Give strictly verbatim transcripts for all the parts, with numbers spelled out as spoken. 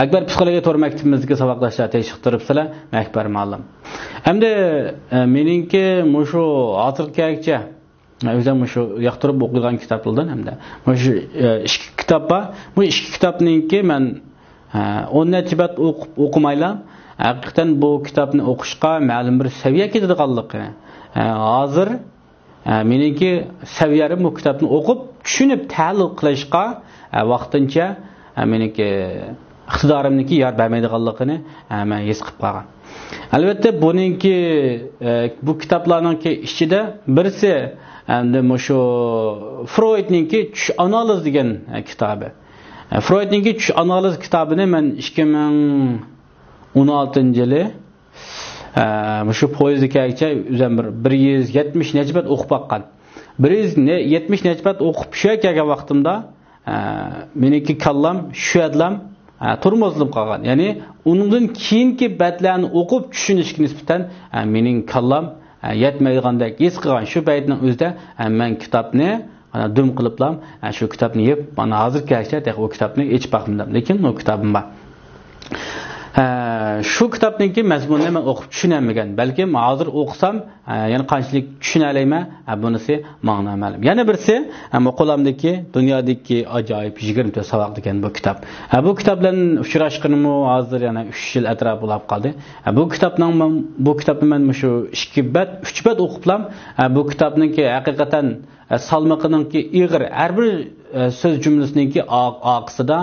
ئەكبەر پسىخولوگىيە تور مەكتىپىمىزدىكى ساۋاقداشلار تېخى يېقىتىپسىلەر، ئەكبەر مۇئەللىم. ئەمدى، ئە، مېنىڭكى مۇشۇ ھازىرغا كەلگۈچە، ئە، ئۆزۈم مۇشۇ ياقتۇرۇپ ئوقۇيدىغان كىتابلاردىن ھەمدە مۇشۇ، ئە، ئىككى كىتاب بار. بۇ ئىككى كىتابنىڭكى مەن، ئە، ئون نەچچە بەت ئوقۇپ، ئوقۇمايلا، ھەقىقەتەن بۇ كىتابنى ئوقۇشقا مەلۇم بىر سەۋىيە كېتىدىغانلىقى، ئە، ھازىر ئە، مېنىڭكى سەۋىيەم بۇ كىتابنى ئوقۇپ، چۈشىنىپ، تەھلىل قىلىشقا، ئە، ۋاقتىنچە، ئە، مېنىڭكى ئىقتىدارىمنىڭكى يار بەرمەيدىغانلىقىنى، ئە، مەن ھېس قىلىپ قالغان. ئەلۋەتتە، بۇنىڭكى، ئە، بۇ كىتابلارنىڭكى ئىچىدە بىرسى، ئەمدى مۇشۇ فرويدنىڭكى چۈش ئانالىز دېگەن، ئە، كىتابى. ئە، فرويدنىڭكى چۈش ئانالىز كىتابىنى مەن ئىككى مىڭ ئون ئالتىنچى يىلى ئە، مۇشۇ پويىزدا كەلگۈچە ئۆزۈم بىر، بىر يۈز يەتمىش نەچچە بەت ئوقۇپ باققان. بىر يۈز يەتمىش نەچچە بەت ئوقۇپ شۇ يەرگە كەلگەن ۋاقتىمدا، ئە، مېنىڭكى كاللام شۇ يەردىلا، ئە، تورمۇزلىنىپ قالغان. يەنى ئۇنىڭدىن كېيىنكى بەتلەرنى ئوقۇپ چۈشىنىشكە نىسبەتەن، ئە، مېنىڭ كاللام، ئە، يەتمەيدىغاندەك ھېس قىلغان. شۇ پەيتنىڭ ئۆزىدە، ئە، مەن كىتابنى ئانا دۈم قىلىپلا، ئە، شۇ كىتابنى يېپىپ، مانا ھازىرغىچە تېخى ئۇ كىتابنى ئېچىپ باقمىدىم. لېكىن ئۇ كىتابىم بار. ئە، شۇ كىتابنىڭكى مەزمۇنىنى مەن ئوقۇپ چۈشىنەلمىگەن. بەلكىم ھازىر ئوقۇسام، ئە، يەنە قانچىلىك چۈشىنەلەيمەن، ئە، بۇنىسى ماڭا نامەلۇم. يەنە بىرسى، ئە، مۇ قولۇمدىكى دۇنيادىكى ئاجايىپ يىگىرمە تۆت ساۋاق دېگەن بۇ كىتاب. ئە، بۇ كىتاب بىلەن ئۇچراشقىنىمۇ ھازىر يەنە ئۈچ يىل ئەتراپى بولاپ قالدى. ئە، بۇ كىتابنىڭ، بۇ كىتابنى مەن مۇشۇ ئىككى بەت، ئۈچ بەت ئوقۇپلا، ئە، بۇ كىتابنىڭكى ھەقىقەتەن ئە، سالمىقىنىڭكى ئېغىر، ھەر بىر، ئە، سۆز جۈملىسىنىڭكى ئا-، ئارقىسىدا،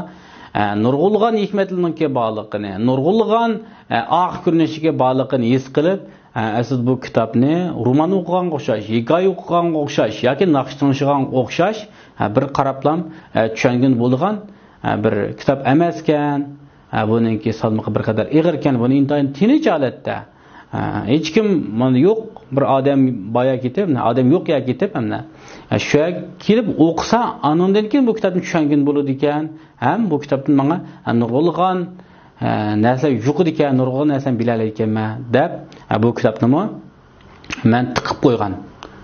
ئە، نۇرغۇنلىغان ھېكمەتلىرىنىڭكى بارلىقىنى، نۇرغۇنلىغان، ئە، ئارقا كۆرۈنۈشىگە بارلىقىنى ھېس قىلىپ، ئە، ئەسلىدە بۇ كىتابنى رومان ئوقۇغانغا ئوخشاش، ھېكايە ئوقۇغانغا ئوخشاش ياكى ناخشا تىڭشىغانغا ئوخشاش، ئە، بىر قاراپلام، ئە، چۈشەنگىلى بولىدىغان، ئە، بىر كىتاب ئەمەسكەن. ھە، بۇنىڭكى سالمىقى بىر قەدەر ئېغىر ئىكەن، بۇنى ئىنتايىن تىنچ ھالەتتە، ھە، ھېچكىم، مانا، يوق، بىر ئادەم بار يەرگە كېتىپ، ئادەم يوق يەرگە كېتىپ، ھەمدە، ھە، شۇ يەرگە كېلىپ ئوقۇسا، ئانىڭدىن كېيىن بۇ كىتابنى چۈشەنگىلى بولىدىكەن، ھەم بۇ كىتابتىن ماڭا، ھە، نۇرغۇنلىغان، ھە، نەرسىلەر يۇقىدىكەن، نۇرغۇنلىغان نەرسىلەرنى بىلەلەيدىكەنمەن دەپ، ھە، بۇ كىتابنىمۇ مەن تىقىپ قويغان.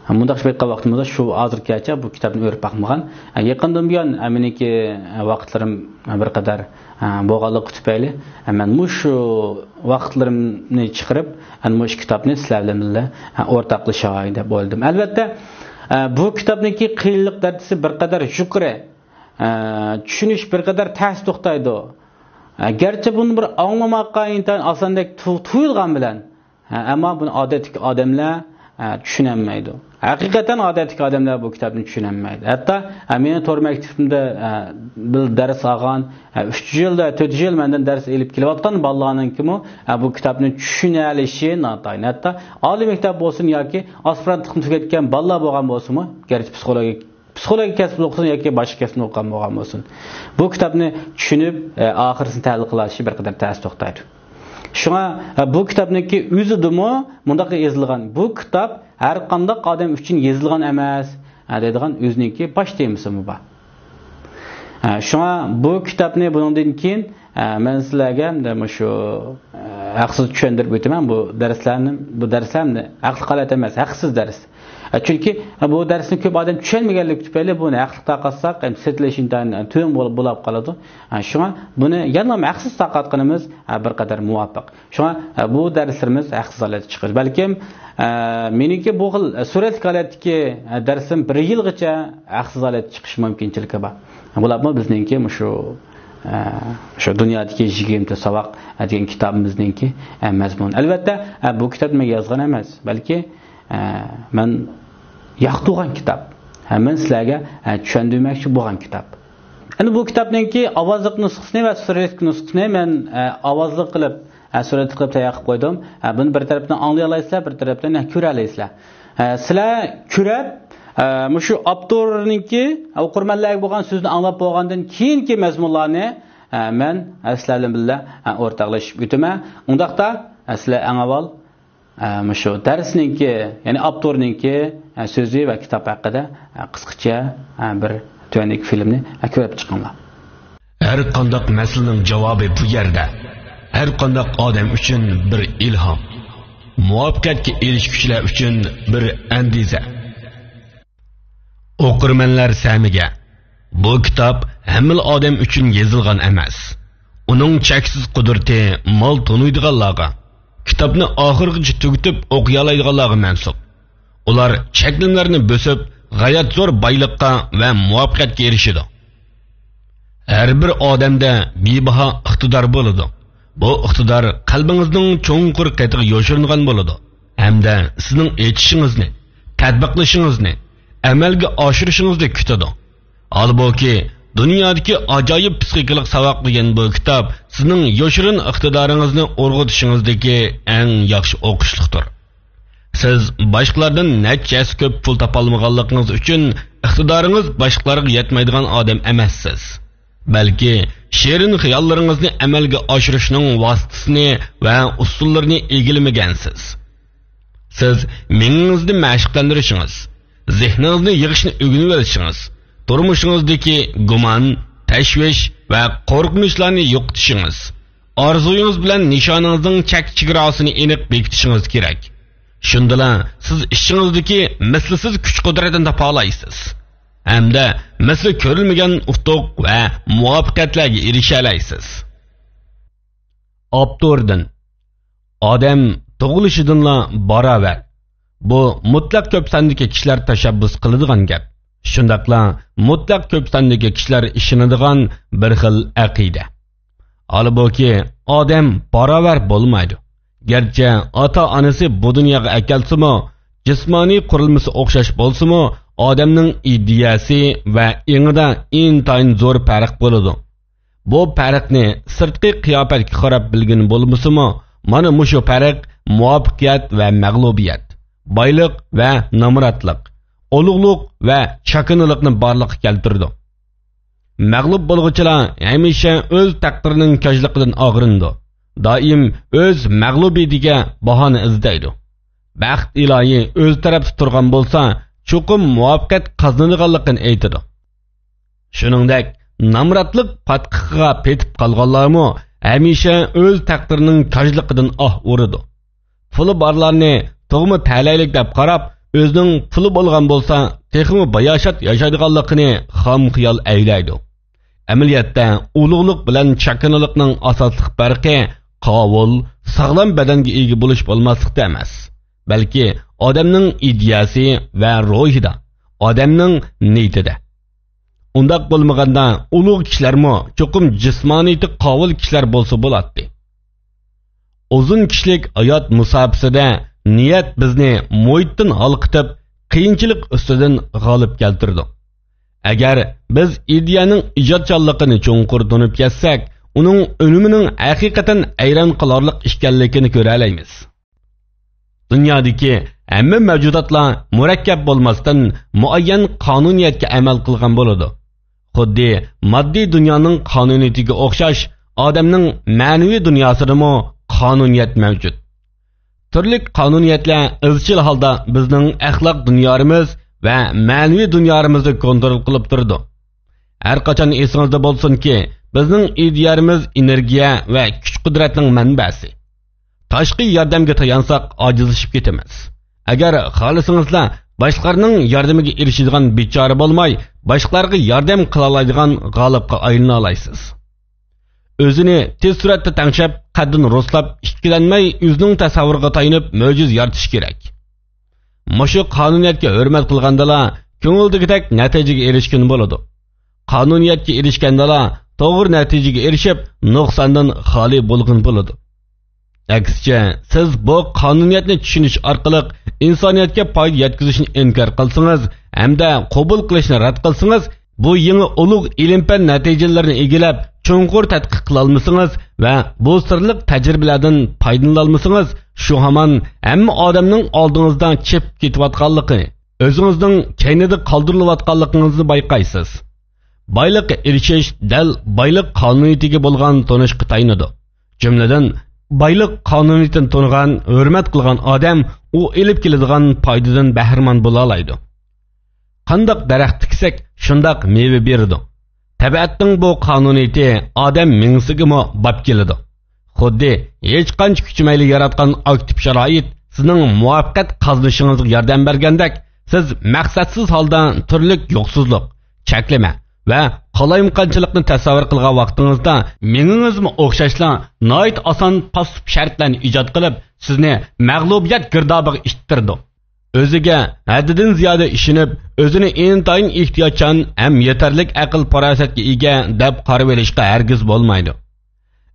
مۇنداق ئېيتقان ۋاقتىمىزدا شۇ ھازىرغىچە بۇ كىتابنى ئۆرۈپ باقمىغان. يېقىندىن بۇيان، مېنىڭكى ۋاقىتلىرىم بىر قەدەر بولغانلىقى تۈپەيلى، مەن مۇشۇ ۋاقىتلىرىمنى چىقىرىپ، مۇشۇ كىتابنى سىلەر بىلەن بىللە ئورتاقلىشاي دەپ ئويلىدىم. ئەلۋەتتە، بۇ كىتابنىڭكى قىيىنلىق دەرىجىسى بىر قەدەر يۇقىرى، چۈشىنىش بىر قەدەر تەس توختايدۇ. گەرچە بۇنى بىر ئاڭلىماققا ئىنتايىن ئاساندەك تۇ-، تۇيۇلغان بىلەن، ھە، ئەمما بۇنى ئادەتتىكى ئادەملەر، ھە، چۈشىنەلمەيدۇ. ھەقىقەتەن ئادەتتىكى ئادەملەر بۇ كىتابنى چۈشىنەلمەيدۇ. ھەتتا، ھە، مېنىڭ تور مەكتىپىمدە، ھە، بىر دەرس ئالغان، ھە، ئۈچ يىل، تۆت يىل مەندىن دەرس ئېلىپ كېلىۋاتقان بالىلارنىڭكىمۇ، ھە، بۇ كىتابنى چۈشىنەلىشى ناتايىن. ھەتتا ئالىي مەكتەپ بولسۇن ياكى ئاسپىرانتلىقنى تۈگەتكەن بالىلار بولغان بولسىمۇ، گەرچە پسىخولوگىيە پسىخولوگىيە كەسپىنى ئوقۇسۇن ياكى باشقا كەسىپنى ئوقۇغان بولغان بولسۇن، بۇ كىتابنى چۈشىنىپ، ئە، ئاخىرسىنى تەھلىل قىلىۋېتىشى بىر قەدەر تەس توختايدۇ. شۇڭا، ئە، بۇ كىتابنىڭكى ئۆزىدىمۇ مۇنداق يېزىلغان، بۇ كىتاب ھەر قانداق ئادەم ئۈچۈن يېزىلغان ئەمەس، ئە، دەيدىغان ئۆزىنىڭكى باش تېمىسىمۇ بار. ئە، شۇڭا بۇ كىتابنى بۇنىڭدىن كېيىن، ئە، مەن سىلەرگە ئەمدى مۇشۇ، ئە، ھەقسىز چۈشەندۈرۈپ ئۆتىمەن. بۇ دەرسلەرنى، بۇ دەرسلەرنى ھەقلىق ھالەت ئەمەس، ھەقسىز دەرس. ئە، چۈنكى، ئە، بۇ دەرسنى كۆپ ئادەم چۈشەنمىگەنلىكى تۈپەيلى بۇنى ھەقلىق تارقاتساق، ئەمدى سېتىلىش ئىنتايىن، ئە، تۆۋەن بول-، بولاپ قالىدۇ. ئە، شۇڭا بۇنى يەنىلا ھەقسىز تارقاتقىنىمىز، ئە، بىر قەدەر مۇۋاپىق. شۇڭا، ئە، بۇ دەرسلىرىمىز ھەقسىز ھالەتتە چىقىدۇ. بەلكىم، ئە، مېنىڭكى بۇ خىل، ئە، سۈرەتلىك ھالەتتىكى، ئە، دەرسلىرىم بىر يىلغىچە ھەقسىز ھالەتتە چىقىشى مۇمكىنچىلىكى بار. بولۇپمۇ بىزنىڭكى مۇشۇ، ئە، شۇ دۇنيادىكى يىگىرمە تۆت ساۋاق، ئە، دېگەن كىتابىمىزنىڭكى، ئە، مەزمۇنى. ئەلۋەتتە، ئە، بۇ كىتابنى مەن يازغان ئەمەس، بەلكى، ئە، مەن ياقتۇرغان كىتاب. ئە، مەن سىلەرگە، ئە، چۈشەندۈرمەكچى بولغان كىتاب. ئەمدى بۇ كىتابنىڭكى ئاۋازلىق نۇسخىسىنى ۋە سۈرەتلىك نۇسخىسىنى مەن، ئە، ئاۋازلىق قىلىپ، ئە، سۈرەتلىك قىلىپ تەييار قىلىپ قويدۇم. ئە، بۇنى بىر تەرەپتىن ئاڭلىيالايسىلەر، بىر تەرەپتىن، ئە، كۆرەلەيسىلەر. ئە، سىلەر كۆرۈپ، ئە، مۇشۇ ئاپتورنىڭكى، ئە، ئوقۇرمەنلەرگە بولغان سۆزىنى ئاڭلاپ بولغاندىن كېيىنكى مەزمۇنلارنى، ئە، مەن، ئە، سىلەر بىلەن بىللە، ئە، ئورتاقلىشىپ ئۆتىمەن. ئۇنداقتا، ئە، سىلەر ئەڭ ئاۋۋال، ئە، مۇشۇ دەرسنىڭكى، يەنى ئاپتورنىڭكى، ئە، سۆزى ۋە كىتاب ھەققىدە، ئە، قىسقىچە، ئە، بىر تۆۋەندىكى فىلىمنى، ئە، كۆرۈپ چىقىڭلار. ھەر قانداق مەسىلىنىڭ جاۋابى بۇ يەردە. ھەر قانداق ئادەم ئۈچۈن بىر ئىلھام. مۇۋەپپەقىيەتكە ئېرىشكۈچىلەر ئۈچۈن بىر ئەندىزە. ئوقۇرمەنلەر سەمىگە. بۇ كىتاب ھەممىلا ئادەم ئۈچۈن يېزىلغان ئەمەس. ئۇنىڭ چەكسىز قۇدرىتى مال تونۇيدىغانلارغا، كىتابنى ئاخىرغىچە تۈگىتىپ ئوقۇيالايدىغانلارغا مەنسۇپ. ئۇلار چەكلىمىلەرنى بۆسۈپ، غايەت زور بايلىققا ۋە مۇۋەپپەقىيەتكە ئېرىشىدۇ. ھەر بىر ئادەمدە بىباھا ئىقتىدار بولىدۇ. بۇ ئىقتىدار قەلبىڭىزنىڭ چوڭقۇر قېتىغا يوشۇرۇنغان بولىدۇ ھەمدە سىزنىڭ ئېچىشىڭىزنى، تەتبىقلىشىڭىزنى، ئەمەلگە ئاشۇرۇشىڭىزنى كۈتىدۇ. ھالبۇكى، دۇنيادىكى ئاجايىپ پسىخىكىلىق ساۋاق دېگەن بۇ كىتاب سىزنىڭ يوشۇرۇن ئىقتىدارىڭىزنى ئۇرغۇتۇشىڭىزدىكى ئەڭ ياخشى ئوقۇشلۇقتۇر. سىز باشقىلاردىن نەچچە ھەسسە كۆپ پۇل تاپالمىغانلىقىڭىز ئۈچۈن ئىقتىدارىڭىز باشقىلارغا يەتمەيدىغان ئادەم ئەمەسسىز. بەلكى شېرىن خىياللىرىڭىزنى ئەمەلگە ئاشۇرۇشنىڭ ۋاسىتىسىنى ۋە ئۇسۇللىرىنى ئىگىلىمىگەنسىز. سىز مېڭىڭىزنى مەشىقلەندۈرۈشىڭىز، زېھنىڭىزنى يىغىشنى ئۆگىنىۋېلىشىڭىز، تۇرمۇشىڭىزدىكى گۇمان، تەشۋىش ۋە قورقۇنچلارنى يوقىتىشىڭىز، ئارزۇيىڭىز بىلەن نىشانىڭىزنىڭ چەك چېگراسىنى ئېنىق بېكىتىشىڭىز كېرەك. شۇندىلا سىز ئىشىڭىزدىكى مىسلىسىز كۈچ قۇدرەتنى تاپالايسىز. ھەمدە مىسلى كۆرۈلمىگەن ئۇتۇق ۋە مۇۋەپپەقىيەتلەرگە ئېرىشەلەيسىز. ئاپتوردىن. ئادەم تۇغۇلۇشىدىنلا باراۋەر. بۇ مۇتلەق كۆپ ساندىكى كىشىلەر تەشەببۇس قىلىدىغان گەپ. شۇنداقلا مۇتلەق كۆپ ساندىكى كىشىلەر ئىشىنىدىغان بىر خىل ئەقىدە. ھالبۇكى، ئادەم باراۋەر بولمايدۇ. گەرچە ئاتا-ئانىسى بۇ دۇنياغا ئەكەلسىمۇ، جىسمانىي قۇرۇلمىسى ئوخشاش بولسىمۇ، ئادەمنىڭ ئىدىيەسى ۋە ئېڭىدا ئىنتايىن زور پەرق بولىدۇ. بۇ پەرقنى سىرتقى قىياپەتكە قاراپ بىلگىلى بولمىسىمۇ، مانا مۇشۇ پەرق مۇۋەپپەقىيەت ۋە مەغلۇبىيەت، بايلىق ۋە نامراتلىق، ئۇلۇغلۇق ۋە چاكىنىلىقنى بارلىققا كەلتۈرىدۇ. مەغلۇپ بولغۇچىلار ھەمىشە ئۆز تەقدىرىنىڭ كاجلىقىدىن ئاغرىنىدۇ. دائىم ئۆز مەغلۇبىيىتىگە باھانە ئىزدەيدۇ. بەخت ئىلاھى ئۆز تەرەپتە تۇرغان بولسا، چوقۇم مۇۋەپپەقىيەت قازىنىدىغانلىقىنى ئېيتىدۇ. شۇنىڭدەك، نامراتلىق پاتقىقىغا پېتىپ قالغانلارمۇ ھەمىشە ئۆز تەقدىرىنىڭ كاجلىقىدىن ئاھ ئۇرىدۇ. پۇلى بارلارنى تۇغما تەلەيلىك دەپ قاراپ، ئۆزىنىڭ پۇلى بولغان بولسا، تېخىمۇ باياشات ياشايدىغانلىقىنى خام خىيال ئەيلەيدۇ. ئەمەلىيەتتە، ئۇلۇغلۇق بىلەن چاكىنىلىقنىڭ ئاساسلىق پەرقى قاۋۇل، ساغلام بەدەنگە ئىگە بولۇش بولماسلىقتا ئەمەس، بەلكى ئادەمنىڭ ئىدىيەسى ۋە روھىدا، ئادەمنىڭ نىيىتىدە. ئۇنداق بولمىغاندا، ئۇلۇغ كىشىلەرمۇ چوقۇم جىسمانىيىتى قاۋۇل كىشىلەر بولسا بولاتتى. ئۇزۇن كىشىلىك ھايات مۇساپىسىدە نىيەت بىزنى مۇھىتتىن ھالقىتىپ، قىيىنچىلىق ئۈستىدىن غالىب كەلتۈرىدۇ. ئەگەر بىز ئىدىيەنىڭ ئىجادچانلىقىنى چوڭقۇر تونۇپ يەتسەك، ئۇنىڭ ئۈنۈمىنىڭ ھەقىقەتەن ھەيران قالارلىق ئىكەنلىكىنى كۆرەلەيمىز. دۇنيادىكى ھەممە مەۋجۇداتلار مۇرەككەپ بولماستىن، مۇئەييەن قانۇنىيەتكە ئەمەل قىلغان بولىدۇ. خۇددى ماددىي دۇنيانىڭ قانۇنىيىتىگە ئوخشاش، ئادەمنىڭ مەنىۋى دۇنياسىدىمۇ قانۇنىيەت مەۋجۇت. تۈرلۈك قانۇنىيەتلەر ئىزچىل ھالدا بىزنىڭ ئەخلاق دۇنيارىمىز ۋە مەنىۋى دۇنيارىمىزنى كونترول قىلىپ تۇرىدۇ. ھەر قاچان ئېسىڭىزدە بولسۇنكى، بىزنىڭ ئىدىيەمىز ئېنېرگىيە ۋە كۈچ-قۇدرەتنىڭ مەنبەسى. تاشقى ياردەمگە تايانساق، ئاجىزلىشىپ كېتىمىز. ئەگەر خالىسىڭىزلا، باشقىلارنىڭ ياردىمىگە ئېرىشىدىغان بىچارە بولماي، باشقىلارغا ياردەم قىلالايدىغان غالىپقا ئايلىنالايسىز. ئۆزىنى تېز سۈرئەتتە تەڭشەپ، قەددىنى رۇسلاپ، ئىككىلەنمەي ئۆزىنىڭ تەسەۋۋۇرىغا تايىنىپ مۆجىزە يارىتىش كېرەك. مۇشۇ قانۇنىيەتكە ھۆرمەت قىلغاندىلا، كۆڭۈلدىكىدەك نەتىجىگە ئېرىشكىلى بولىدۇ. قانۇنىيەتكە ئېرىشكەندىلا، توغرا نەتىجىگە ئېرىشىپ، نۇقساندىن خالىي بولغىلى بولىدۇ. ئەكسىچە، سىز بۇ قانۇنىيەتنى چۈشىنىش ئارقىلىق ئىنسانىيەتكە پايدا يەتكۈزۈشنى ئىنكار قىلسىڭىز ھەمدە قوبۇل قىلىشنى رەت قىلسىڭىز، بۇ يېڭى ئۇلۇغ ئىلىم-پەن نەتىجىلىرىنى ئىگىلەپ، چوڭقۇر تەتقىق قىلالمىسىڭىز ۋە بۇ سىرلىق تەجرىبىلەردىن پايدىلىنالمىسىڭىز، شۇ ھامان ھەممە ئادەمنىڭ ئالدىڭىزدا چېپىپ كېتىۋاتقانلىقىنى، ئۆزىڭىزنىڭ كەينىدە قالدۇرۇلۇۋاتقانلىقىڭىزنى بايقايسىز. بايلىققا ئېرىشىش دەل بايلىق قانۇنىيىتىگە بولغان تونۇشقا تايىنىدۇ. جۈملىدىن، بايلىق قانۇنىيىتىنى تونۇغان، ھۆرمەت قىلغان ئادەم ئۇ ئېلىپ كېلىدىغان پايدىدىن بەھرىمەن بولالايدۇ. قانداق دەرەخ تىكسەك، شۇنداق مېۋە بېرىدۇ. تەبىئەتنىڭ بۇ قانۇنىيىتى ئادەم مېڭىسىگىمۇ باب كېلىدۇ. خۇددى ھېچقانچە كۈچىمەيلى ياراتقان ئاكتىپ شارائىت سىزنىڭ مۇۋەپپەقىيەت قازىنىشىڭىزغا ياردەم بەرگەندەك، سىز مەقسەتسىز ھالدا تۈرلۈك يوقسۇزلۇق، چەكلىمە، ۋە قالايمىقانچىلىقنى تەسەۋۋۇر قىلغان ۋاقتىڭىزدا، مېڭىڭىزمۇ ئوخشاشلا ناھايىتى ئاسان پاسسىپ شەرتلەرنى ئىجاد قىلىپ، سىزنى مەغلۇبىيەت گىردابىغا ئىتتىرىدۇ. ئۆزىگە ھەددىدىن زىيادە ئىشىنىپ، ئۆزىنى ئىنتايىن ئېھتىياتچان ھەم يېتەرلىك ئەقىل-پاراسەتكە ئىگە دەپ قارىۋېلىشقا ھەرگىز بولمايدۇ.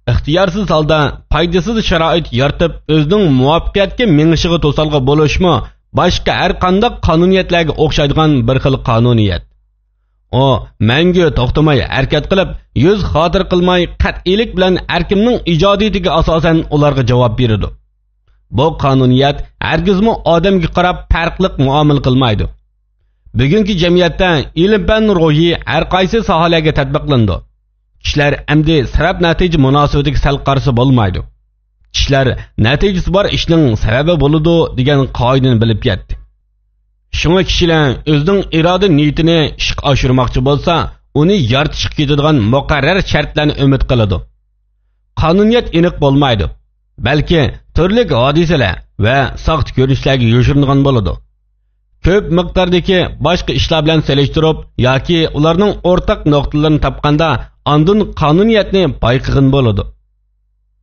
ئىختىيارسىز ھالدا پايدىسىز شارائىت يارىتىپ، ئۆزىنىڭ مۇۋەپپەقىيەتكە مېڭىشىغا توسالغۇ بولۇشمۇ باشقا ھەر قانداق قانۇنىيەتلەرگە ئوخشايدىغان بىر خىل قانۇنىيەت. ئۇ مەڭگۈ توختىماي ھەرىكەت قىلىپ، يۈز خاتىرە قىلماي، قەتئىيلىك بىلەن ھەركىمنىڭ ئىجادىيىتىگە ئاساسەن ئۇلارغا جاۋاب بېرىدۇ. بۇ قانۇنىيەت ھەرگىزمۇ ئادەمگە قاراپ پەرقلىق مۇئامىلە قىلمايدۇ. بۈگۈنكى جەمئىيەتتە ئىلىم-پەن روھى ھەر قايسى ساھەلەرگە تەتبىقلىنىدۇ. كىشىلەر ئەمدى سەۋەب-نەتىجە مۇناسىۋىتىگە سەل قارىسا بولمايدۇ. كىشىلەر نەتىجىسى بار ئىشنىڭ سەۋەبى بولىدۇ دېگەن قائىدىنى بىلىپ يەتتى. شۇڭا كىشىلەر ئۆزىنىڭ ئىرادە نىيىتىنى ئىشقا ئاشۇرماقچى بولسا، ئۇنى يارىتىشقا كېتىدىغان مۇقەررەر شەرتلەرنى ئۈمىد قىلىدۇ. قانۇنىيەت ئېنىق بولمايدۇ، بەلكى تۈرلۈك ھادىسىلەر ۋە ساختا كۆرۈنۈشلەرگە يوشۇرۇنغان بولىدۇ. كۆپ مىقداردىكى باشقا ئىشلار بىلەن سېلىشتۇرۇپ ياكى ئۇلارنىڭ ئورتاق نۇقتىلىرىنى تاپقاندا، ئاندىن قانۇنىيەتنى بايقىغىلى بولىدۇ.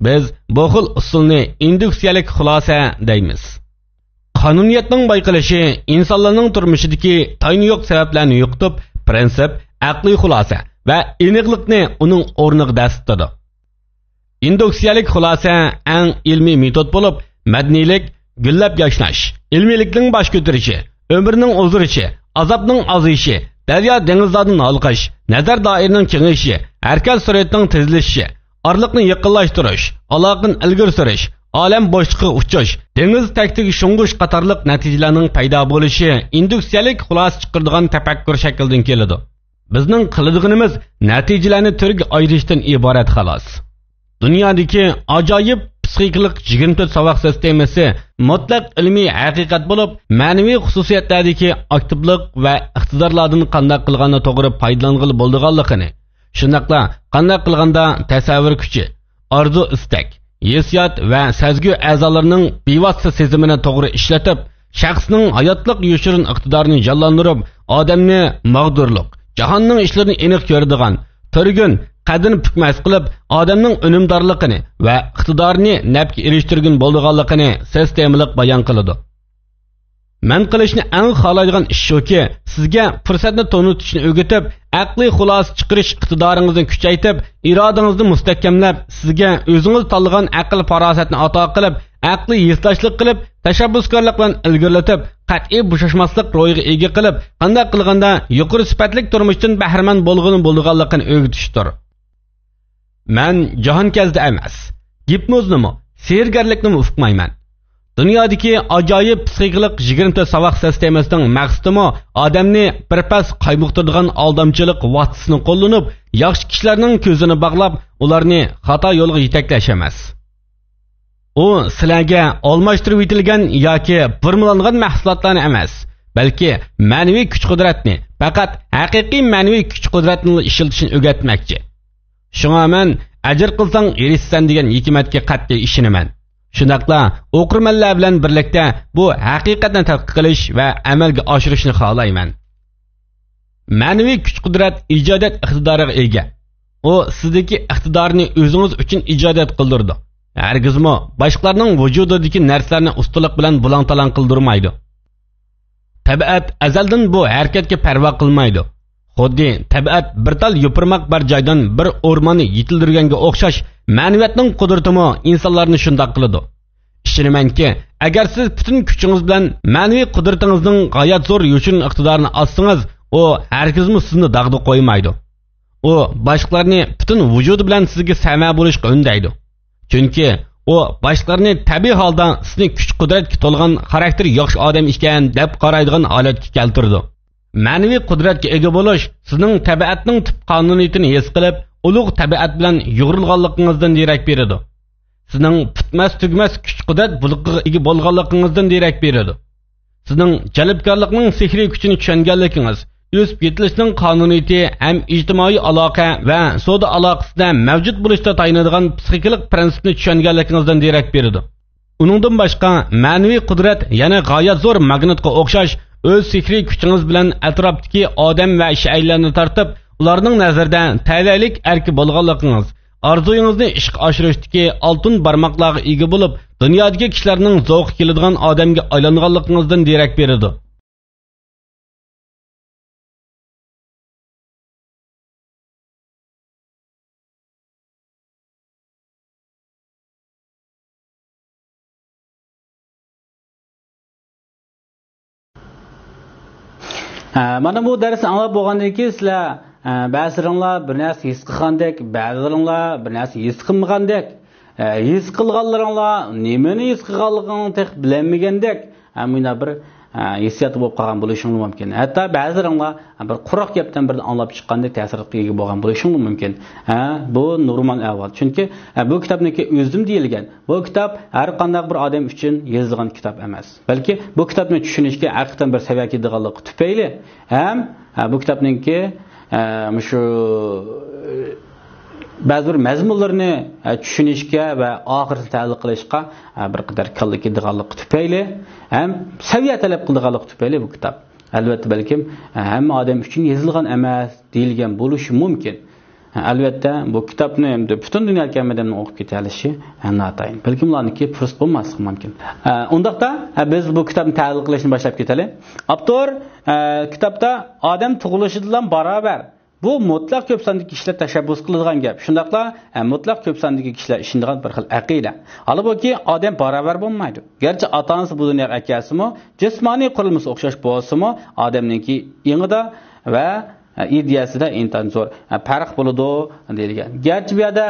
بىز بۇ خىل ئۇسۇلنى ئىندۇكسىيەلىك خۇلاسە دەيمىز. قانۇنىيەتنىڭ بايقىلىشى ئىنسانلارنىڭ تۇرمۇشىدىكى تايىنى يوق سەۋەبلەرنى يوقىتىپ، پىرىنسىپ، ئەقلىي خۇلاسە ۋە ئېنىقلىقنى ئۇنىڭ ئورنىغا دەسسىتىدۇ. ئىندۇكسىيەلىك خۇلاسە ئەڭ ئىلمىي مېتود بولۇپ، مەدەنىيلىك گۈللەپ ياشناش، ئىلمىيلىكنىڭ باش كۆتۈرۈشى، ئۆمۈرنىڭ ئۇزىرىشى، ئازابنىڭ ئازىيىشى، دەريا دېڭىزلاردىن ھالقىش، نەزەر دائىرىنىڭ كېڭىيىشى، ھەرىكەت سۈرئىتىنىڭ تېزلىشىشى، ئارىلىقنى يېقىنلاشتۇرۇش، ئالاقىنى ئىلگىرى سۈرۈش، ئالەم بوشلۇقىغا ئۇچۇش، دېڭىز تەكتىگە شۇڭغۇش قاتارلىق نەتىجىلەرنىڭ پەيدا بولۇشى ئىندۇكسىيەلىك خۇلاسە چىقىرىدىغان تەپەككۇر شەكلىدىن كېلىدۇ. بىزنىڭ قىلىدىغىنىمىز نەتىجىلەرنى تۈرگە ئايرىشتىن ئىبارەت، خالاس. دۇنيادىكى ئاجايىپ پسىخىكىلىق يىگىرمە تۆت ساۋاق سىستېمىسى مۇتلەق ئىلمىي ھەقىقەت بولۇپ، مەنىۋى خۇسۇسىيەتلەردىكى ئاكتىپلىق ۋە ئىقتىدارلاردىن قانداق قىلغاندا توغرا پايدىلانغىلى بولىدىغانلىقىنى، شۇنداقلا قانداق قىلغاندا تەسەۋۋۇر كۈچى، ئارزۇ-ئىستەك، ھېسسىيات ۋە سەزگۈ ئەزالىرىنىڭ بىۋاسىتە سېزىمىنى توغرا ئىشلىتىپ، شەخسنىڭ ھاياتلىق يوشۇرۇن ئىقتىدارىنى جانلاندۇرۇپ، ئادەمنى ماغدۇرلۇق، جاھاننىڭ ئىشلىرىنى ئېنىق كۆرىدىغان، تۈرگۈن، قەددىنى پۈكمەس قىلىپ، ئادەمنىڭ ئۈنۈمدارلىقىنى ۋە ئىقتىدارىنى نەپكە ئېرىشتۈرگىلى بولىدىغانلىقىنى سىستېمىلىق بايان قىلىدۇ. مەن قىلىشنى ئەڭ خالايدىغان ئىش شۇكى، سىزگە پۇرسەتنى تونۇتۇشنى ئۆگىتىپ، ئەقلىي خۇلاسە چىقىرىش ئىقتىدارىڭىزنى كۈچەيتىپ، ئىرادىڭىزنى مۇستەھكەملەپ، سىزگە ئۆزىڭىز تاللىغان ئەقىل-پاراسەتنى ئاتا قىلىپ، ئەقلىي ھېسداشلىق قىلىپ، تەشەببۇسكارلىق بىلەن ئىلگىرىلىتىپ، قەتئىي بوشاشماسلىق روھىغا ئىگە قىلىپ، قانداق قىلغاندا يۇقىرى سۈپەتلىك تۇرمۇشتىن بەھرىمەن بولغىلى بولىدىغانلىقىنى ئۆگىتىشتۇر. مەن جاھانكەزدى ئەمەس، گىپنوزنىمۇ، سېھىرگەرلىكنىمۇ ئۇقمايمەن. دۇنيادىكى ئاجايىپ پسىخىكىلىق يىگىرمە تۆت ساۋاق سىستېمىسىنىڭ مەقسىتىمۇ ئادەمنى بىر پەس قايمۇقتۇرىدىغان ئالدامچىلىق ۋاسىتىسىنى قوللىنىپ، ياخشى كىشىلەرنىڭ كۆزىنى باغلاپ، ئۇلارنى خاتا يولغا يېتەكلەش ئەمەس. ئۇ سىلەرگە ئالماشتۇرۇۋېتىلگەن ياكى بۇرمىلانغان مەھسۇلاتلارنى ئەمەس، بەلكى مەنىۋى كۈچ-قۇدرەتنى، پەقەت ھەقىقىي مەنىۋى كۈچ-قۇدرەتنىلا ئىشلىتىشنى ئۆگەتمەكچى. شۇڭا مەن «ئەجىر قىلساڭ ئېرىشىسەن» دېگەن ھېكمەتكە قەتئىي ئىشىنىمەن. شۇنداقلا ئوقۇرمەنلەر بىلەن بىرلىكتە بۇ ھەقىقەتنى تەتقىق قىلىش ۋە ئەمەلگە ئاشۇرۇشنى خالايمەن. مەنىۋى كۈچ-قۇدرەت ئىجادىيەت ئىقتىدارىغا ئىگە. ئۇ سىزدىكى ئىقتىدارنى ئۆزىڭىز ئۈچۈن ئىجادىيەت قىلدۇرىدۇ. ھەرگىزمۇ باشقىلارنىڭ ۋۇجۇدىدىكى نەرسىلەرنى ئۇستىلىق بىلەن بۇلاڭ-تالاڭ قىلدۇرمايدۇ. تەبىئەت ئەزەلدىن بۇ ھەرىكەتكە پەرۋا قىلمايدۇ. خۇددى تەبىئەت بىر تال يوپۇرماق بار جايدىن بىر ئورماننى يېتىلدۈرگەنگە ئوخشاش، مەنىۋىيەتنىڭ قۇدرىتىمۇ ئىنسانلارنى شۇنداق قىلىدۇ. ئىشىنىمەنكى، ئەگەر سىز پۈتۈن كۈچىڭىز بىلەن مەنىۋى قۇدرىتىڭىزنىڭ غايەت زور يوشۇرۇن ئىقتىدارىنى ئالسىڭىز، ئۇ ھەرگىزمۇ سىزنى داغدا قويمايدۇ. ئۇ باشقىلارنى پۈتۈن ۋۇجۇدى بىلەن سىزگە سەمە بولۇشقا ئۈندەيدۇ. چۈنكى ئۇ باشقىلارنى تەبىئىي ھالدا سىزنى كۈچ-قۇدرەتكە تولغان خاراكتېرى ياخشى ئادەم ئىكەن دەپ قارايدىغان ھالەتكە كەلتۈرىدۇ. مەنىۋى قۇدرەتكە ئىگە بولۇش سىزنىڭ تەبىئەتنىڭ تۈپ قانۇنىيىتىنى ھېس قىلىپ، ئۇلۇغ تەبىئەت بىلەن يۇغۇرۇلغانلىقىڭىزدىن دېرەك بېرىدۇ. سىزنىڭ پۈتمەس-تۈگىمەس كۈچ-قۇدرەت بۇلىقىغا ئىگە بولغانلىقىڭىزدىن دېرەك بېرىدۇ. سىزنىڭ جەلپكارلىقنىڭ سېھرىي كۈچىنى چۈشەنگەنلىكىڭىز، ئۆسۈپ يېتىلىشنىڭ قانۇنىيىتى ھەم ئىجتىمائىي ئالاقە ۋە سودا ئالاقىسىدە مەۋجۇت بولۇشتا تايىنىدىغان پسىخىكىلىق پىرىنسىپنى چۈشەنگەنلىكىڭىزدىن دېرەك بېرىدۇ. ئۇنىڭدىن باشقا، مەنىۋى قۇدرەت يەنە غايەت زور ماگنىتقا ئوخشاش، ئۆز سېھرىي كۈچىڭىز بىلەن ئەتراپتىكى ئادەم ۋە شەيئىلەرنى تارتىپ، ئۇلارنىڭ نەزىرىدە تەلەيلىك ئەركە بولغانلىقىڭىز، ئارزۇيىڭىزنى ئىشقا ئاشۇرۇشتىكى ئالتۇن بارماقلارغا ئىگە بولۇپ، دۇنيادىكى كىشىلەرنىڭ زوقى كېلىدىغان ئادەمگە ئايلانغانلىقىڭىزدىن دېرەك بېرىدۇ. ھە، مانا بۇ دەرسنى ئاڭلاپ بولغاندىن كېيىن سىلەر، ھە، بەزىلىرىڭلار بىر نەرسە ھېس قىلغاندەك، بەزىلىرىڭلار بىر نەرسە ھېس قىلمىغاندەك، ھە، ھېس قىلغانلىرىڭلار نېمىنى ھېس قىلغانلىقىڭنى تېخى بىلەلمىگەندەك، ھە، مۇنداق بىر، ھە، ھېسسىياتتا بولۇپ قالغان بولۇشۇڭلار مۇمكىن. ھەتتا بەزىلىرىڭلار بىر قۇرۇق گەپتىن بىرنى ئاڭلاپ چىققاندەك تەسىراتقا ئىگە بولغان بولۇشۇڭلار مۇمكىن. ھە، بۇ نورمال ئەھۋال. چۈنكى، ھە، بۇ كىتابنىڭكى ئۆزىدىن دېيىلگەن. بۇ كىتاب ھەر قانداق بىر ئادەم ئۈچۈن يېزىلغان كىتاب ئەمەس. بەلكى بۇ كىتابنى چۈشىنىشكە ھەقىقەتەن بىر سەۋىيە كېلىدىغانلىقى تۈپەيلى ھەم، ھە، بۇ كىتابنىڭكى، ھە، مۇشۇ، ھە، بەزى بىر مەزمۇنلىرىنى، ھە، چۈشىنىشكە ۋە ئاخىرىسىنى تەھلىل قىلىشقا، ھە، بىر قەدەر كاللا كېلىدىغانلىقى تۈپەيلى ھەم سەۋىيە تەلەپ قىلىدىغانلىقى تۈپەيلى بۇ كىتاب، ئەلۋەتتە، بەلكىم، ھە، ھەممە ئادەم ئۈچۈن يېزىلغان ئەمەس دېيىلگەن بولۇشى مۇمكىن. ئەلۋەتتە، بۇ كىتابنى ئەمدى پۈتۈن دۇنيادىكى ھەممە ئادەمنىڭ ئوقۇپ كېتەلىشى ناتايىن. بەلكىم ئۇلارنىڭكى پۇرسەت بولماسلىقى مۇمكىن. ئە، ئۇنداقتا، ئە، بىز بۇ كىتابنى تەھلىل قىلىشنى باشلاپ كېتەيلى. ئاپتور، ئە، كىتابتا ئادەم تۇغۇلۇشىدىلا باراۋەر. بۇ مۇتلەق كۆپ ساندىكى كىشىلەر تەشەببۇس قىلىدىغان گەپ. شۇنداقلا، ئە، مۇتلەق كۆپ ساندىكى كىشىلەر ئىشىنىدىغان بىر خىل ئەقىدە. ھالبۇكى، ئادەم باراۋەر بولمايدۇ. گەرچە ئاتا-ئانىسى بۇ دۇنياغا ئەكەلسىمۇ، جىسمانىي قۇرۇلمىسى ئوخشاش بولسىمۇ، ئادەمنىڭكى ئېڭىدا ۋە ئىدىيەسىدە ئىنتايىن زور پەرق بولىدۇ دېيىلگەن. گەرچە بۇ يەردە،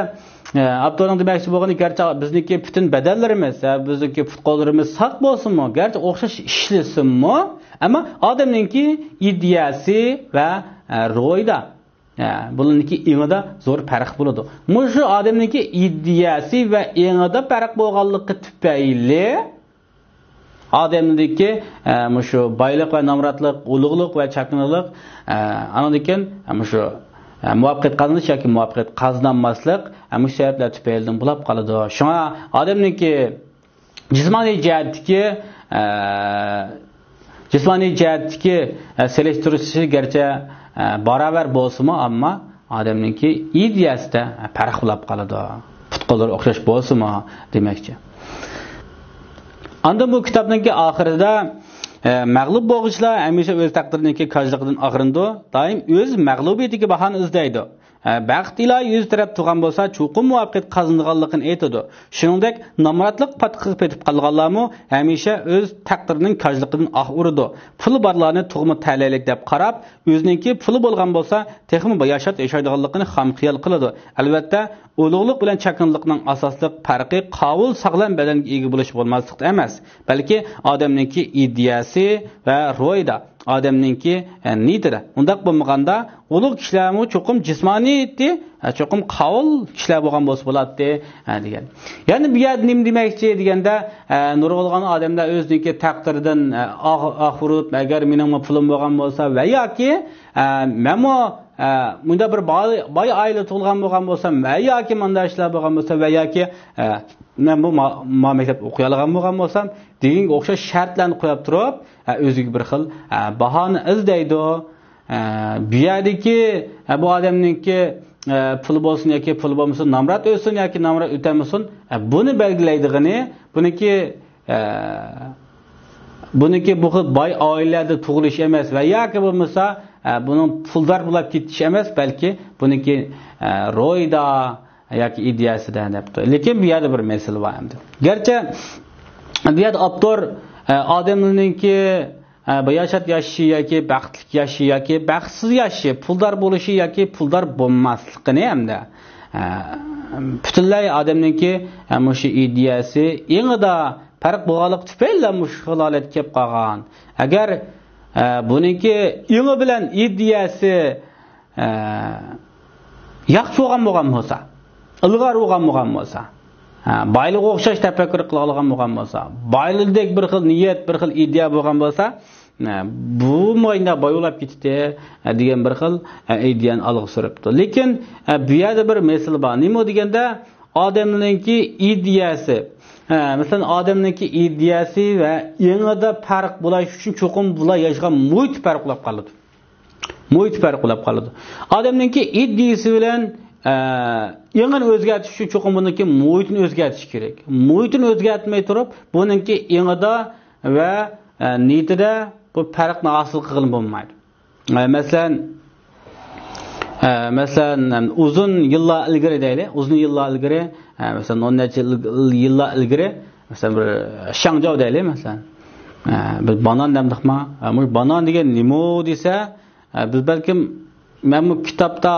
ئاپتورنىڭ دېمەكچى بولغىنى، گەرچە بىزنىڭكى پۈتۈن بەدەنلىرىمىز، بىزنىڭكى پۇت-قوللىرىمىز ساق بولسىمۇ، گەرچە ئوخشاش ئىشلىسىمۇ، ئەمما ئادەمنىڭكى ئىدىيەسى ۋە روھىدا، بۇلارنىڭكى ئېڭىدا زور پەرق بولىدۇ. مۇشۇ ئادەمنىڭكى ئىدىيەسى ۋە ئېڭىدا پەرق بولغانلىقى تۈپەيلى، ئادەمدىكى، ئە، مۇشۇ بايلىق ۋە نامراتلىق، ئۇلۇغلۇق ۋە چاكىنىلىق، ئە، ئاندىن كېيىن، ئە، مۇشۇ، ئە، مۇۋەپپەقىيەت قازىنىش ياكى مۇۋەپپەقىيەت قازىنالماسلىق، ئە، مۇشۇ سەۋەبلەر تۈپەيلىدىن بولۇپ قالىدۇ. شۇڭا ئادەمنىڭكى جىسمانىي جەھەتتىكى، ئە، جىسمانىي جەھەتتىكى، ئە، سېلىشتۇرۇشى گەرچە، ئە، باراۋەر بولسىمۇ، ئەمما ئادەمنىڭكى ئىدىيەسىدە پەرق بولۇپ قالىدۇ. پۇت-قوللىرى ئوخشاش بولسىمۇ دېمەكچى. ئاندىن بۇ كىتابنىڭكى ئاخىرىدا، ئە، مەغلۇپ بولغۇچىلار ھەمىشە ئۆز تەقدىرىنىڭكى كاجلىقىدىن ئاغرىنىدۇ، دائىم ئۆز مەغلۇبىيىتىگە باھانە ئىزدەيدۇ. ئە، بەخت ئىلاھى يۈز تەرەپ تۇرغان بولسا، چوقۇم مۇۋەپپەقىيەت قازىنىدىغانلىقىنى ئېيتىدۇ. شۇنىڭدەك نامراتلىق پاتقىقى پېتىپ قالغانلارمۇ ھەمىشە ئۆز تەقدىرىنىڭ كاجلىقىدىن ئاھ ئۇرىدۇ. پۇلى بارلارنى تۇغما تەلەيلىك دەپ قاراپ، ئۆزىنىڭكى پۇلى بولغان بولسا، تېخىمۇ باياشات ياشايدىغانلىقىنى خام خىيال قىلىدۇ. ئەلۋەتتە، ئۇلۇغلۇق بىلەن چاكىنىلىقنىڭ ئاساسلىق پەرقى قاۋۇل ساغلام بەدەنگە ئىگە بولۇش بولماسلىقتا ئەمەس، بەلكى ئادەمنىڭكى ئىدىيەسى ۋە روھىدا، ئادەمنىڭكى، ئە، نىيىتىدە. ئۇنداق بولمىغاندا، ئۇلۇغ كىشىلەرمۇ چوقۇم جىسمانىيىتى، ئە، چوقۇم قاۋۇل كىشىلەر بولغان بولسا بولاتتى، ئە، دېگەن. يەنى بۇ يەردە نېمە دېمەكچى دېگەندە، ئە، نۇرغۇنلىغان ئادەملەر ئۆزىنىڭكى تەقدىرىدىن، ئە، ئاغ-، ئاغرىنىپ، ئەگەر مېنىڭمۇ پۇلۇم بولغان بولسا ۋە ياكى، ئە، مەنمۇ، ئە، مۇنداق بىر باي، باي ئائىلىدە تۇغۇلغان بولغان بولسام ۋە ياكى مۇنداق ئىشلار بولغان بولسا ۋە ياكى، ئە، مەنمۇ ما، ما مەكتەپتە ئوقۇيالىغان بولغان بولسام دېگەنگە ئوخشاش شەرتلەرنى قويۇپ تۇرۇپ، ئە، ئۆزىگە بىر خىل، ئە، باھانە ئىزدەيدۇ. ئە، بۇ يەردىكى، ئە، بۇ ئادەمنىڭكى، ئە، پۇلى بولسۇن ياكى پۇلى بولمىسۇن، نامرات ئۆتسۇن ياكى نامرات ئۆتەلمىسۇن، ئە، بۇنى بەلگىلەيدىغىنى، بۇنىڭكى، ئە، بۇنىڭكى بۇ خىل باي ئائىلىلەردە تۇغۇلۇش ئەمەس ۋە ياكى بولمىسا، ئە، بۇنىڭ پۇلدار بولۇپ كېتىش ئەمەس، بەلكى بۇنىڭكى، ئە، روھىدا ياكى ئىدىيەسىدە دەپتۇ. لېكىن بۇ يەردە بىر مەسىلە بار ئەمدى. گەرچە بۇ يەردە ئاپتور، ئە، ئادەمنىڭكى، ئە، باياشات ياشىشى ياكى بەختلىك ياشىشى ياكى بەختسىز ياشىشى، پۇلدار بولۇشى ياكى پۇلدار بولماسلىقىنى ھەمدە، ئە، پۈتۈنلەي ئادەمنىڭكى، ئە، مۇشۇ ئىدىيەسى ئېڭىدا پەرق بولغانلىقى تۈپەيلىلا مۇشۇ خىل ھالەتكە كېلىپ قالغان. ئەگەر، ئە، بۇنىڭكى ئېڭى بىلەن ئىدىيەسى، ئە، ياخشى بولغان بولغان بولسا، ئىلغار بولغان بولغان بولسا، ھە، بايلىققا ئوخشاش تەپەككۇر قىلالىغان بولغان بولسا، بايلىقتەك بىر خىل نىيەت، بىر خىل ئىدىيە بولغان بولسا، ھە، بۇ مايندا باي بولاپ كېتىتتى، ھە، دېگەن بىر خىل، ھە، ئىدىيەنى ئالغا سۈرۈپتۇ. لېكىن، ھە، بۇ يەردە بىر مەسىلە بار. نېمە دېگەندە، ئادەمنىڭكى ئىدىيەسى، ھە، مەسىلەن، ئادەمنىڭكى ئىدىيەسى ۋە ئېڭىدا پەرق بولاش ئۈچۈن چوقۇم بۇلار ياشىغان مۇھىت پەرق بولاپ قالىدۇ. مۇھىتى پەرق بولۇپ قالىدۇ. ئادەمنىڭكى ئىدىيىسى بىلەن، ئە، ئېڭىنى ئۆزگەرتىش ئۈچۈن چوقۇم بۇنىڭكى مۇھىتىنى ئۆزگەرتىش كېرەك. مۇھىتىنى ئۆزگەرتمەي تۇرۇپ، بۇنىڭكى ئېڭىدا ۋە، ئە، نىيىتىدە بۇ پەرقنى ھاسىل قىلغىلى بولمايدۇ. ئە، مەسىلەن، ئە، مەسىلەن، ئۇزۇن يىللار ئىلگىرى دەيلى، ئۇزۇن يىللار ئىلگىرى، ئە، مەسىلەن، ئون نەچچە يىل، يىللار ئىلگىرى، مەسىلەن، بىر شاڭجاۋ دەيلى، مەسىلەن. ئە، بىز بانان دەمدۇقما؟ ئە، مۇشۇ بانان دېگەن نېمە دېسە، ئە، بىز بەلكىم مەنمۇ كىتابتا،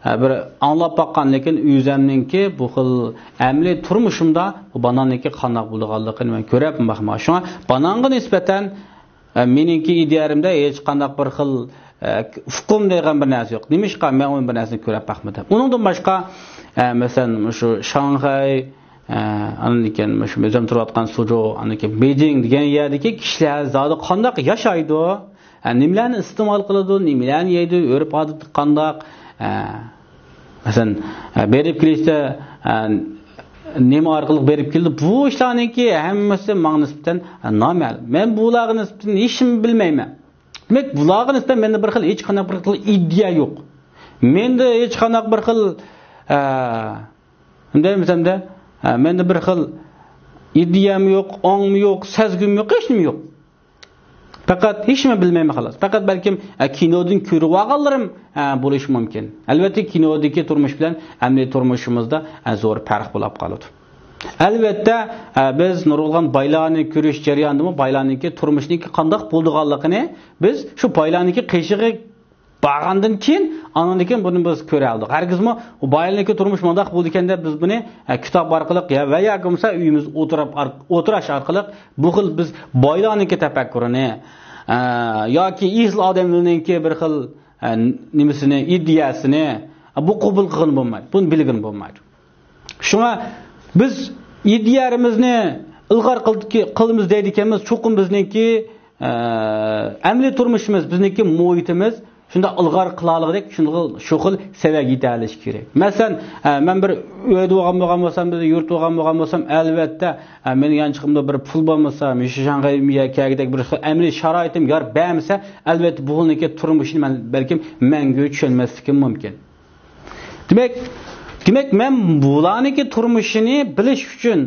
ئە، بىر ئاڭلاپ باققان، لېكىن ئۆزەمنىڭكى بۇ خىل ئەمەلىي تۇرمۇشۇمدا بۇ باناننىڭكى قانداق بولىدىغانلىقىنى مەن كۆرۈپ باقمىغان. شۇڭا بانانغا نىسبەتەن، ئە، مېنىڭكى ئىدىيەمدە ھېچقانداق بىر خىل، ئە، ئۇقۇم دېگەن بىر نەرسە يوق. نېمىشقا؟ مەن ئۇنى بىر نەرسىنى كۆرۈپ باقمىدىم. ئۇنىڭدىن باشقا، ئە، مەسىلەن، مۇشۇ شاڭخەي، ئە، ئاندىن كېيىن مۇشۇ ئۆزۈم تۇرۇۋاتقان سۇجۇ، ئاندىن كېيىن بېيجىڭ دېگەن يەردىكى كىشىلەر زادى قانداق ياشايدۇ؟ ئە، نېمىلەرنى ئىستېمال قىلىدۇ؟ نېمىلەرنى يەيدۇ؟ ئۆرپ-ئادىتى قانداق؟ ئە، مەسىلەن، ئە، بېرىپ كېلىشتە، ئە، نېمە ئارقىلىق بېرىپ كېلىدۇ؟ بۇ ئىشلارنىڭكى ھەممىسى ماڭا نىسبەتەن، ئە، نامەلۇم. مەن بۇلارغا نىسبەتەن ھېچنېمە بىلمەيمەن. دېمەك، بۇلارغا نىسبەتەن مەندە بىر خىل، ھېچقانداق بىر خىل ئىدىيە يوق. مەندە ھېچقانداق بىر خىل، ئە، ئۇنداق دېمىسەمدە، ئە، مەندە بىر خىل ئىدىيەمۇ يوق، ئاڭمۇ يوق، سەزگۈممۇ يوق، ھېچنېمە يوق. پەقەت ھېچنېمە بىلمەيمەن، خالاس. پەقەت بەلكىم، ئە، كىنودىن كۆرۈۋالغانلىرىم، ئە، بولۇشى مۇمكىن. ئەلۋەتتە، كىنودىكى تۇرمۇش بىلەن ئەمەلىي تۇرمۇشىمىزدا، ئە، زور پەرق بولاپ قالىدۇ. ئەلۋەتتە، ئە، بىز نۇرغۇنلىغان بايلارنى كۆرۈش جەريانىدىمۇ بايلارنىڭكى تۇرمۇشىنىڭكى قانداق بولىدىغانلىقىنى بىز شۇ بايلارنىڭكى قېشىغا بارغاندىن كېيىن، ئانىڭدىن كېيىن بۇنى بىز كۆرەلىدۇق. ھەرگىزمۇ ئۇ بايلارنىڭكى تۇرمۇشى مۇنداق بولىدىكەن دەپ بىز بۇنى، ئە، كىتاب ئارقىلىق يا، ۋە ياكى بولمىسا ئۆيىمىزدە ئولتۇرۇپ ئار-، ئولتۇراش ئارقىلىق بۇ خىل بىز بايلارنىڭكى تەپەككۇرىنى، ئە، ياكى ئېسىل ئادەملەرنىڭكى بىر خىل، ئە، نېمىسىنى، ئىدىيەسىنى، ئە، بۇ قوبۇل قىلغىلى بولمايدۇ. بۇنى بىلگىلى بولمايدۇ. شۇڭا بىز ئىدىيەمىزنى ئىلغار قىل-، قىلىمىز دەيدىكەنمىز، چوقۇم بىزنىڭكى، ئە، ئەمەلىي تۇرمۇشىمىز، بىزنىڭكى مۇھىتىمىز شۇنداق ئىلغار قىلالىغۇدەك، شۇنداق شۇ خىل سەۋىيەگە يېتەلىشى كېرەك. مەسىلەن، ئە، مەن بىر ئۆيدە بولغان بولغان بولسام، بىر يۇرتتا بولغان بولغان بولسام، ئەلۋەتتە، ئە، مېنىڭ يانچۇقۇمدا بىر پۇل بولمىسا، مۇشۇ شاڭخەيگە كەلگۈدەك بىر خىل ئەمەلىي شارائىتىم يار بەرمىسە، ئەلۋەتتە، بۇ خىلنىڭكى تۇرمۇشىنى مەن بەلكىم مەڭگۈ چۈشەنمەسلىكىم مۇمكىن. دېمەك، دېمەك، مەن بۇلارنىڭكى تۇرمۇشىنى بىلىش ئۈچۈن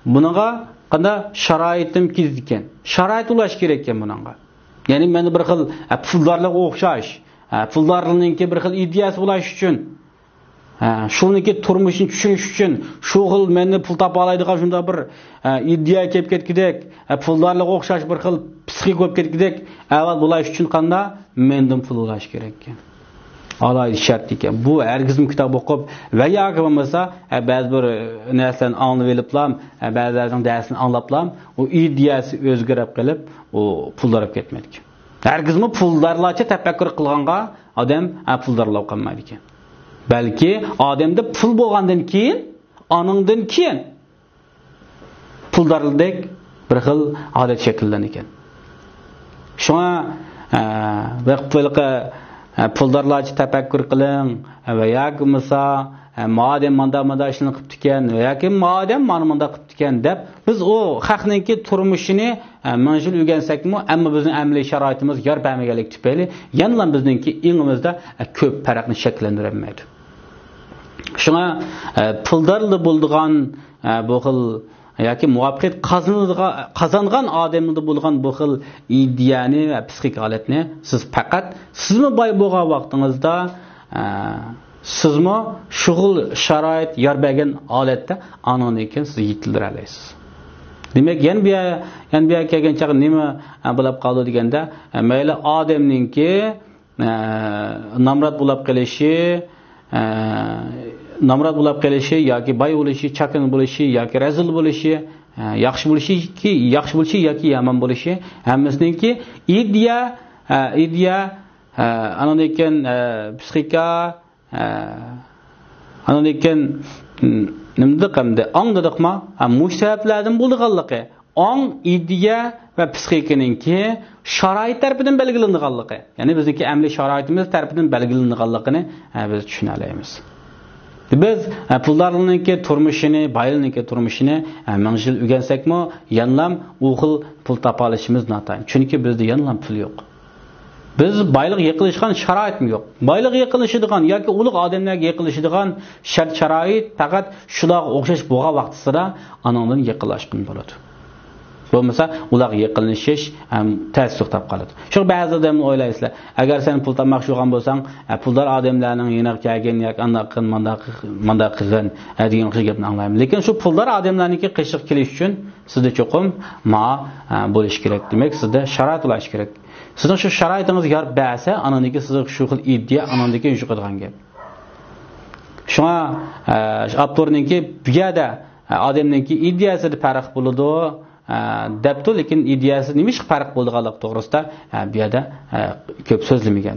بۇنىڭغا قانداق شارائىتىم كېزىككەن؟ شارائىت بولۇش كېرەككەن بۇنىڭغا. يەنى مەن بىر خىل، ئە، پۇلدارلىققا ئوخشاش، ئە، پۇلدارلىقنىڭكى بىر خىل ئىدىيەسى بولۇش ئۈچۈن، ئە، شۇنىڭكى تۇرمۇشىنى چۈشىنىش ئۈچۈن، شۇ خىل مەندىن پۇل تاپالايدىغان شۇنداق بىر، ئە، ئىدىيە كېلىپ كەتكۈدەك، ئە، پۇلدارلىققا ئوخشاش بىر خىل پسىخىك بولۇپ كەتكۈدەك ئەھۋال بولۇش ئۈچۈن قانداق؟ مەندىن پۇل بولۇش كېرەككەن. ئالاھىدە شەرت ئىكەن. بۇ ھەرگىزمۇ كىتاب ئوقۇپ ۋە ياكى بولمىسا، ئە، بەزى بىر نەرسىلەرنى ئاڭلىۋېلىپلا، ئە، بەزىلەرنىڭ دەرسىنى ئاڭلاپلا، ئۇ ئىدىيەسى ئۆزگىرىپ قېلىپ، ئۇ پۇلدار بولۇپ كەتمەيدىكەن. ھەرگىزمۇ پۇلدارلارچە تەپەككۇر قىلغانغا ئادەم، ئە، پۇلدار بولۇپ قالمايدىكەن. بەلكى ئادەمدە پۇل بولغاندىن كېيىن، ئانىڭدىن كېيىن پۇلدارلىقتەك بىر خىل ھالەت شەكىللىنىدىكەن. شۇڭا، ئە، بىر قېتىملىق، ئە، پۇلدارلارچە تەپەككۇر قىلىڭ، ئە، ۋە ياكى بولمىسا، ئە، مادەم مانداق مانداق ئىشلارنى قىپتىكەن، ۋە ياكى مادەم مانا مانداق قىپتىكەن دەپ، بىز ئۇ خەقنىڭكى تۇرمۇشىنى، ئە، مىڭ يىل ئۆگەنسەكمۇ، ئەمما بىزنىڭ ئەمەلىي شارائىتىمىز يار بەرمىگەنلىكى تۈپەيلى، يەنىلا بىزنىڭكى ئېڭىمىزدا، ئە، كۆپ پەرقنى شەكىللەندۈرەلمەيدۇ. شۇڭا، ئە، پۇلدارلا بولىدىغان، ئە، بۇ خىل ياكى مۇۋەپپەقىيەت قازىنىدىغا-، قازانغان ئادەملەردە بولغان بۇ خىل ئىدىيەنى ۋە پسىخىك ھالەتنى سىز پەقەت سىزمۇ باي بولغان ۋاقتىڭىزدا، ئە، سىزمۇ شۇ خىل شارائىت يار بەرگەن ھالەتتە ئانىڭدىن كېيىن سىز يېتىلدۈرەلەيسىز. دېمەك، يەنە بۇ يەر-، يەنە بۇ يەرگە كەلگەن چاغدا نېمە، ئە، بولۇپ قالىدۇ دېگەندە، ئە، مەيلى ئادەمنىڭكى ئە، نامرات بولاپ قېلىشى، ئە، نامرات بولاپ قېلىشى ياكى باي بولۇشى، چاكىنا بولۇشى ياكى رەزىل بولۇشى، ئە، ياخشى بولۇشى، ياخشى بولۇشى ياكى يامان بولۇشى، ھەممىسىنىڭكى ئىدىيە، ئە، ئىدىيە، ئە، ئاندىن كېيىن، ئە، پسىخىكا، ئە، ئاندىن كېيىن، م، نېمە دېدۇق ئەمدى؟ ئاڭ دېدۇقما؟ ئە، مۇشۇ سەۋەبلەردىن بولىدىغانلىقى. ئاڭ، ئىدىيە ۋە پسىخىكىنىڭكى شارائىت تەرىپىدىن بەلگىلىنىدىغانلىقى، يەنى بىزنىڭكى ئەمەلىي شارائىتىمىز تەرىپىدىن بەلگىلىنىدىغانلىقىنى، ئە، بىز چۈشىنەلەيمىز. بىز، ئە، پۇلدارلارنىڭكى تۇرمۇشىنى، بايلارنىڭكى تۇرمۇشىنى، ئە، مىڭ يىل ئۆگەنسەكمۇ، يەنىلام ئۇ خىل پۇل تاپالىشىمىز ناتايىن. چۈنكى بىزدە يەنىلام پۇل يوق. بىز بايلىققا يېقىنلىشىدىغان شارائىتمۇ يوق. بايلىققا يېقىنلىشىدىغان ياكى ئۇلۇغ ئادەملەرگە يېقىنلىشىدىغان شەرت-شارائىت پەقەت شۇلارغا ئوخشاش بولغان ۋاقتىسىدا ئانىڭدىن يېقىنلاشقىلى بولىدۇ. بولمىسا ئۇلارغا يېقىنلىشىش، ئەم، تەس توختاپ قالىدۇ. شۇڭا بەزى ئادەملەر ئويلايسىلەر، ئەگەر سەن پۇل تاپماقچى بولغان بولساڭ، ئە، پۇلدار ئادەملەرنىڭ يېنىغا كەلگىن ياكى ئانداق قىلغىن، مانداق قىل-، مانداق قىلغىن، ئە، دېگەن ئوخشاش گەپنى ئاڭلايمەن. لېكىن شۇ پۇلدار ئادەملەرنىڭكى قېشىغا كېلىش ئۈچۈن سىزدە چوقۇم ما، ئە، بولۇشى كېرەك. دېمەك، سىزدە شارائىت بولۇشى كېرەك. سىزنىڭ شۇ شارائىتىڭىز يار بەرسە، ئانىڭدىن كېيىن سىزگە شۇ خىل ئىدىيە ئانىڭدىن كېيىن يۇقىدىغان گەپ. شۇڭا، ئە، شۇ ئاپتورنىڭكى بۇ يەردە، ئە، ئادەمنىڭكى ئىدىيەسىدە پەرق بولىدۇ، ئە، دەپتۇ، لېكىن ئىدىيەسى نېمىشقا پەرق بولىدىغانلىقى توغرىسىدا، ئە، بۇ يەردە، ئە، كۆپ سۆزلىمىگەن.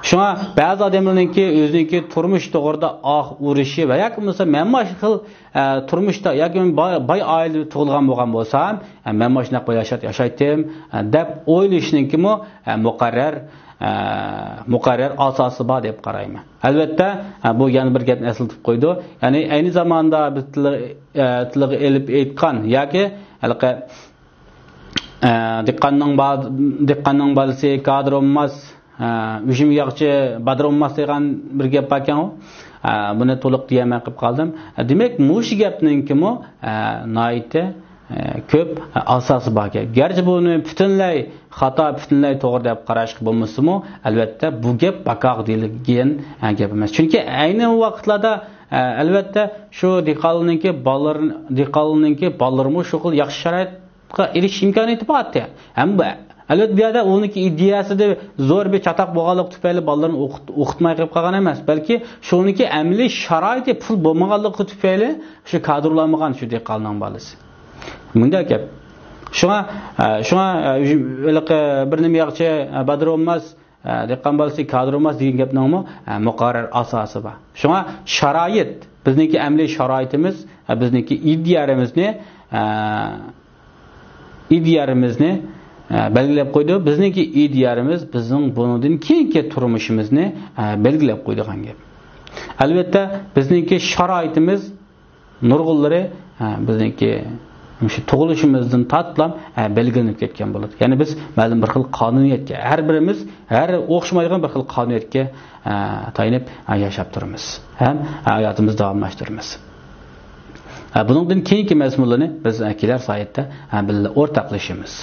شۇڭا بەزى ئادەملەرنىڭكى ئۆزىنىڭكى تۇرمۇش توغرىدا ئاھ ئۇرۇشى ۋە ياكى بولمىسا مەن مانا شۇ خىل، ئە، تۇرمۇشتا ياكى مەن باي، باي ئائىلىدە تۇغۇلغان بولغان بولسام، ئە، مەن مانا شۇنداق بىر ياشات ياشايتتىم، ئە، دەپ ئويلىشىشنىڭكىمۇ، ئە، مۇقەررەر، ئە، مۇقەررەر ئاساسى بار دەپ قارايمەن. ئەلۋەتتە، ئە، بۇ يەنە بىر گەپنى ئەسلىتىپ قويىدۇ. يەنى ئەينى زاماندا بىز تىلغا، ئە، تىلغا ئېلىپ ئېيتقان ياكى ھېلىقى، ئە، دېھقاننىڭ با-، دېھقاننىڭ بالىسى كادىر بولماس، ئە، ئۈجمە ياغچى بادىر بولماس دېگەن بىر گەپ باركەنغۇ. ئە، بۇنى تولۇق دېيەلمەي قېلىپ قالدىم. ئە، دېمەك، مۇشۇ گەپنىڭكىمۇ، ئە، ناھايىتى ئە، كۆپ، ئە، ئاساسى باركەن. گەرچە بۇنى پۈتۈنلەي خاتا، پۈتۈنلەي توغرا دەپ قاراشقا بولمىسىمۇ، ئەلۋەتتە، بۇ گەپ بىكارغا دېيىلگەن، ئە، گەپ ئەمەس. چۈنكى ئەينى ۋاقىتلاردا، ئە، ئەلۋەتتە، شۇ دېھقاننىڭكى بالىلىرى، دېھقاننىڭكى بالىلىرىمۇ شۇ خىل ياخشى شارائىتقا ئېرىشىش ئىمكانىيىتى بار ئىدى. ھەم بۇ، ئەلۋەتتە، بۇ يەردە ئۇنىڭكى ئىدىيەسىدە زور بىر چاتاق بولغانلىقى تۈپەيلى بالىلىرىنى ئوقۇت-، ئوقۇتماي قېلىپ قالغان ئەمەس، بەلكى شۇنىڭكى ئەمەلىي شارائىتى پۇل بولمىغانلىقى تۈپەيلى شۇ كادىر بولالمىغان شۇ دېھقاننىڭ بالىسى. مۇنداق گەپ. شۇڭا، ئە، شۇڭا، ئە، ھېلىقى بىر نېمە ياغچى، ئە، بادىر بولماس، ئە، دېھقان بالىسى كادىر بولماس دېگەن گەپنىڭمۇ، ئە، مۇقەررەر ئاساسى بار. شۇڭا شارائىت، بىزنىڭكى ئەمەلىي شارائىتىمىز، ئە، بىزنىڭكى ئىدىيەلىرىمىزنى، ئە، ئىدىيەلىرىمىزنى، ئە، بەلگىلەپ قويدى. بىزنىڭكى ئىدىيەلىرىمىز بىزنىڭ بۇنىڭدىن كېيىنكى تۇرمۇشىمىزنى، ئە، بەلگىلەپ قويىدىغان گەپ. ئەلۋەتتە، بىزنىڭكى شارائىتىمىز نۇرغۇنلىرى، ھە، بىزنىڭكى مۇشۇ تۇغۇلۇشىمىزدىن تارتىپلا، ھە، بەلگىلىنىپ كەتكەن بولىدۇ. يەنى بىز مەلۇم بىر خىل قانۇنىيەتكە، ھەر بىرىمىز ھەر ئوخشىمايدىغان بىر خىل قانۇنىيەتكە، ھە، تايىنىپ، ھە، ياشاپ تۇرىمىز ھەم ھاياتىمىزنى داۋاملاشتۇرىمىز. ھە، بۇنىڭدىن كېيىنكى مەزمۇنلىرىنى بىز، ھە، كېلەر سائەتتە، ھە، بىللە ئورتاقلىشىمىز.